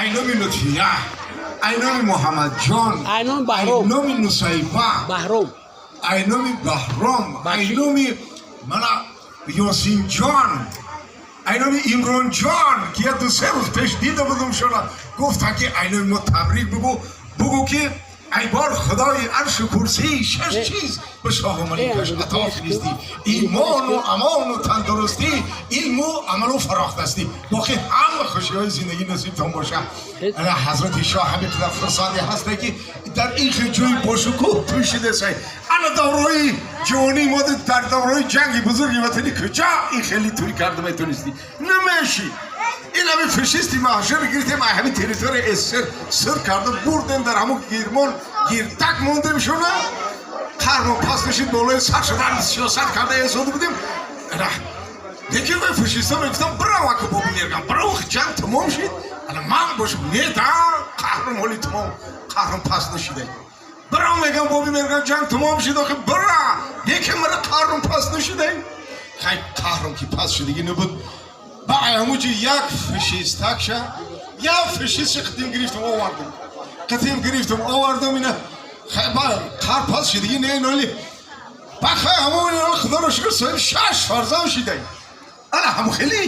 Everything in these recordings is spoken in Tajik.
Ай номи Лутфия, ай номи Муҳаммадҷон, Ай номи Баҳром. Ай номи Нусайба, Баҳром. Ай номи Баҳром, ай Бахши. Номи мана Ёсинҷон, ай номи Имронҷон, ки як 2-3 рӯз пеш дида будум шуна, гуфтан, ки ай номи мо табрик бугӯ, бугӯ, ки ай бор худои аршу курсӣ шаш чиз ба шоҳу маликаш ато фиристӣ: имону амону тандурустӣ, илму амалу фарохдастӣ, боқӣ ҳама хушиҳои зиндагӣ насибтон боша. Ана ҳазрати шоҳ ҳамин қадар хурсанде ҳасте, ки дар ин хел ҷои бошукӯҳ тӯй шидасай. Ана давраи ҷавонии мо, дар давраи ҷанги бузурги ватанӣ куҷо ин хеле тӯй карда метонистӣ? Намеши. Ин ҳамин фашисти маҳшар гирифтем, ай ҳамин территория СССР сир карда бурдем, дар ҳамун гирмон гирдак мондем шуна, қарно пас нашид, болои сар шудан сиёсат карда эсода будем. Лекин вай фашиста мегуфтам: «Бирав, ака Боби Мерган, бирав, ҷанг тамом шид». Ана ман бошам, не да, қаҳрам ҳоли тамом, қаҳрам пас нашида. «Бирав, мегам, Боби Мерган, ҷанг тамом шид, охи бира». Лекин мара қаҳрам пас нашида. Хай, қаҳрам ки пас шудагӣ набуд, ба ҳамуҷи як фашистакша, як фашистша қитим гирифтам, овардам, қитим гирифтам, овардам ина. Хай, ба қаҳр пас шудагӣ не, ноли ба хай, ҳамон худоро шукр, соҳиби шаш фарзанд шидай. Ана ҳам хеле,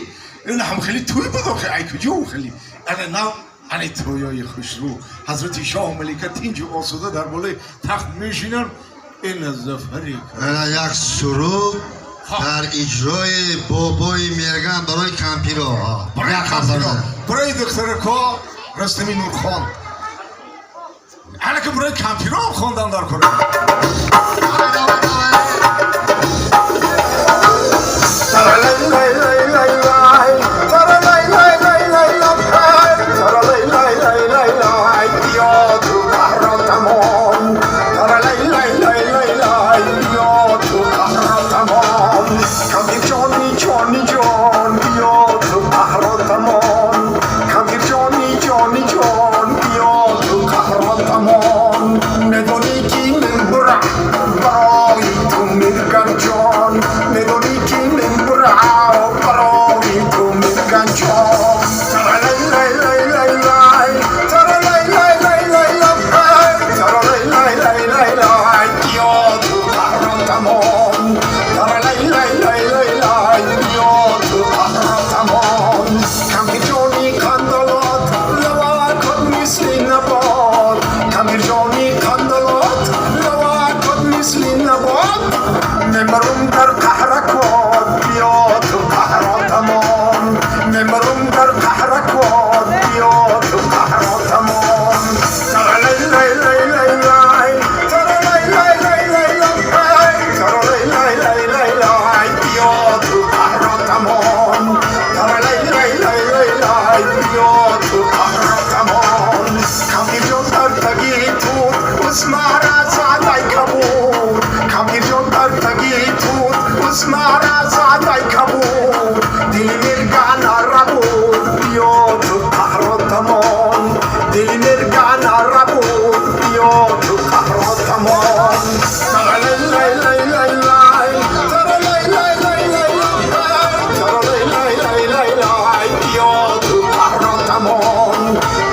ина ҳам хеле тӯй буд охи, ай куҷо хеле. Ана нав ана тӯёи хушрӯ, ҳазрати шоҳу малика тинҷу осуда дар болои тахт мешинанд. Ина зафари Ана як суруд дар иҷрои Бобои Мерган барои кампиро. Барои Як кампиро, қасам. Барои духтарако Рустами Нурхон. Ана ки барои кампиро ҳам хондан дар кора. Давай, давай, давай. Биё ту қаҳротамон, биё ту қаҳротамон, кампирҷони ҷони ҷон, биё ту қаҳротамон, кампирҷони ҷони ҷон, биё ту қаҳротамон. Медонӣ, ки мебура барои ту, Мирганҷон, медонӣ, ки мебура барои ту, Мирганҷон. Таралай-лай-лай-лай-лай, таралай-лай-лай-лай-лай, таралай-лай-лай-лай-лай, биё ту қаҳротамон, таралай-лай-лай-лай-лай, биё ту қаҳротамон. Кампирҷони қандолот, лавакот мисли набот, кампирҷони қандолот, лавакот мисли набот, мемарум дар қаҳракот, биё ту қаҳротамон, мемарум дар қаҳракот, биё ту қаҳротамон. Таралай-лай-лай-лай-лай, таралай-лай-лай-лай-лай, таралай-лай-лай-лай-лай, биё ту қаҳротамон, таралай-лай-лай-лай-лай, биё ту қаҳротамон. Кампирҷон, дар таги тут усмара задай кабуд, кампирҷон, дар таги тут усмара задай кабуд, дили миргана рабуд, биё ту қаҳротамон, дили миргана рабуд, биё ту қаҳротамон. Таралай-лай-лай-лай-лай, таралай-лай-лай-лай-лай, таралай-лай-лай-лай-лай, биё ту қаҳротамон,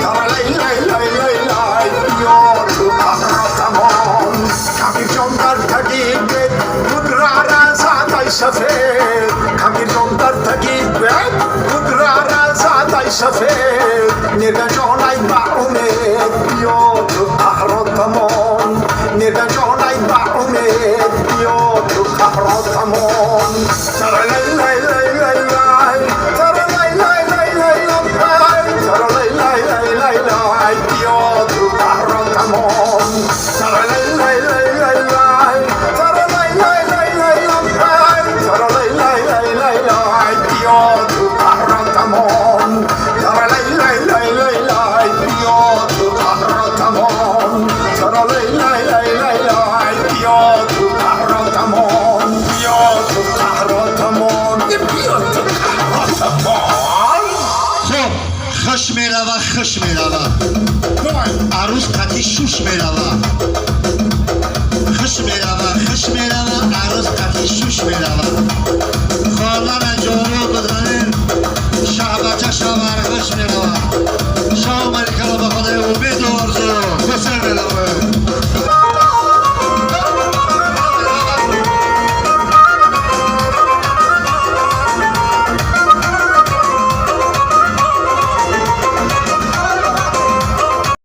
таралай-лай-лай-лай-лай, биё ту қаҳротамон. Кампирҷон, дар таги бед будрара задай сафед, кампирҷон, дар таги бед будрара задай сафед, Мирганҷон, ай ба умед, биё ту қаҳротамон, Мирганҷон, ай ба умед, биё ту қаҳротамон. Таралай-лай-лай-лай-лай, таралай-лай-лай-лай-лай, таралай-лай-лай-лай-лай, биё ту қаҳротамон, таралай-лай-лай-лай-лай, таралай-лай-лай-лай-лай, таралай-лай-лай-лай-лай, биё ту қаҳротамон, таралай-лай-лай-лай-лай, биё ту қаҳротамон, таралай-лай-лай-лай-лай, биё ту қаҳротамон, биё ту қаҳротамон, биё ту қаҳротамон. Хуб, хуш мерава, хуш мерава. Давай. Арӯс қати шуш мерава. Хуш мерава, хуш мерава, арӯс қати шуш мерава. Хонана ҷору бизанен. Шаҳбача шаварғиш меравад. Шаҳ малика.